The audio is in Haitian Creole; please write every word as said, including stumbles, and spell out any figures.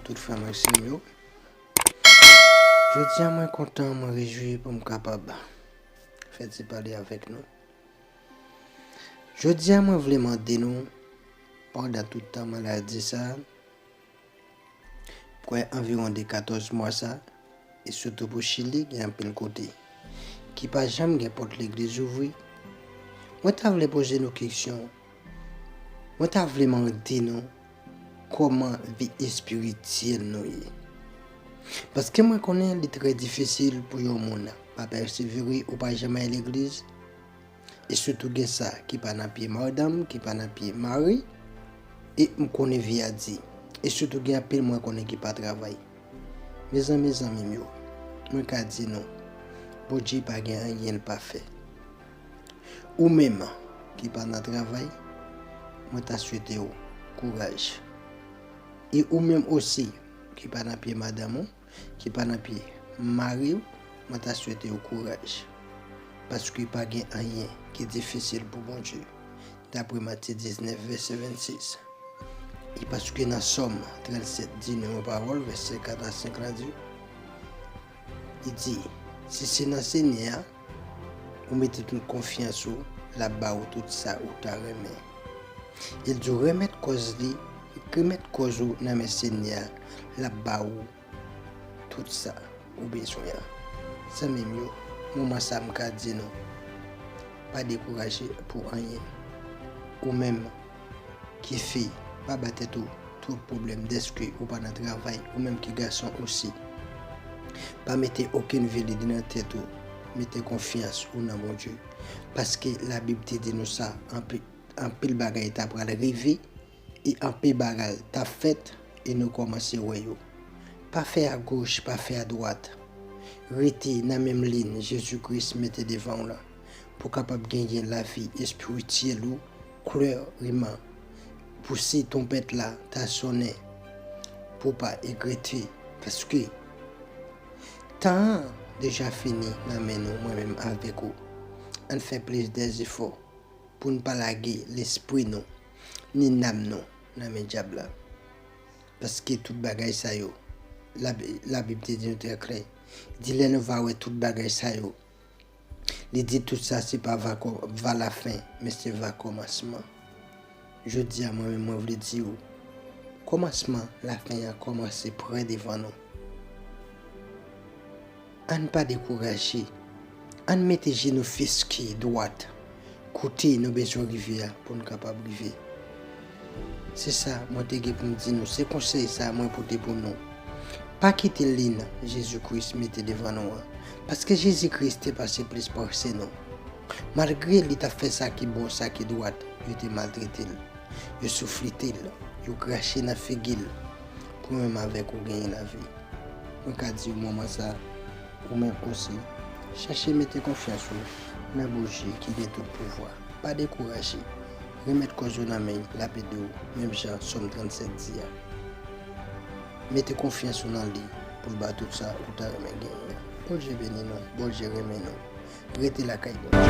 Tout frè m ak sè m yo. Jodi a mwen kontan, mwen rejwi pou m kapab fè ti pale avèk nou. Jodi a mwen vle mande nou, pandan tout tan maladi sa, kwè anviwon de katòz mwa sa, e sitou pou Chili, gen anpil kote ki pa janm gen pòt legliz ouvri. Mwen ta vle poze nou kesyon. Mwen ta vle mande nou kòman vi espirityèl nou ye. Paske mwen konnen li trè difisil pou yon moun pa pèsevere ou pa janm al legliz. E sitou gen sa ki pa nan pye madanm, ki pa nan pye mari. E m konnen vi a di. E sitou gen anpil mwen konnen ki pa travay. Mezanmi, zanmi m yo, mwen ka di nou, Bondye pa gen anyen l pa fè. Ou menm ki pa nan travay, mwen ta swete w kouraj. E ou menm osi ki pa nan pye madanm ou, ki pa nan pye mari w, mwen ta swete w kouraj. Paske pa gen anyen ki difisil pou Bondye, dapre Matye diznèf, vèsè vennsis. E paske nan Sòm trannsèt di nou yon pawòl, vèsè kat a senk la di, li di, si se nan Senyè a ou mete tout konfyans ou, l ap ba ou tout sa ou ta renmen. E l di w, remèt kòz li, remèt kòz ou nan men Senyè a, l ap ba ou tout sa ou bezwen an. Zanmi m yo, moman sa m ka di nou, pa dekouraje pou anyen. Ou menm ki fi, pa ba tèt ou twòp pwoblèm dèske ou pa nan travay, ou menm ki gason osi. Pa mete okenn velid nan tèt ou, mete konfyans ou nan Bondye. Paske Labib te di nou sa, anpi-, anpil bagay ta pral rive, e anpil bagay t ap fèt, e nou kòmanse wè yo. Pa fè agoch, pa fè adwat. Rete nan menm liy Jezi Kris mete devan w lan, pou w kapab genyen lavi espirityèl ou klèman. Pou si twonpèt la ta sonnen, pou w pa regrete, paske tan an deja fini nan men nou, mwen menm avèk ou. Ann fè plis dèzefò pou n pa lage lespri nou, ni nanm nou nan men dyab la. Paske tout bagay sa yo, Lab-, Labib te di nou trè klè. Di lè nou va wè tout bagay sa yo, li di tout sa se pa va kò-, va lafen, men se va kòmansman. Jodi a, mwen menm, mwen vle di w, kòmansman lafen an kòmanse prè devan nou. Ann pa dekouraje. Ann mete je nou fikse dwat kote nou bezwen rive a pou n kapab rive. Se sa mwen te gen pou m di nou. Se konsèy sa mwen pote pou nou. Pa kite liy Jezi Kris mete devan nou an. Paske Jezi Kris te pase plis pase nou. Malgre li t ap fè sa ki bon, sa ki dwat, yo te maltrete l. Yo souflete l, yo krache nan figi l, pou menm avèk ou genyen lavi. Mwen ka di w moman sa, ou menm osi, chache mete konfyans ou nan Bondye ki gen tout pouvwa. Pa dekouraje. Remèt kòz ou nan men l, l ap ede w, menm jan Sòm trannsèt di a. Mete konfyans ou nan li pou l ba tout sa ou ta renmen genyen. Bondye beni nou, Bondye renmen nou. Rete lakay Bondye.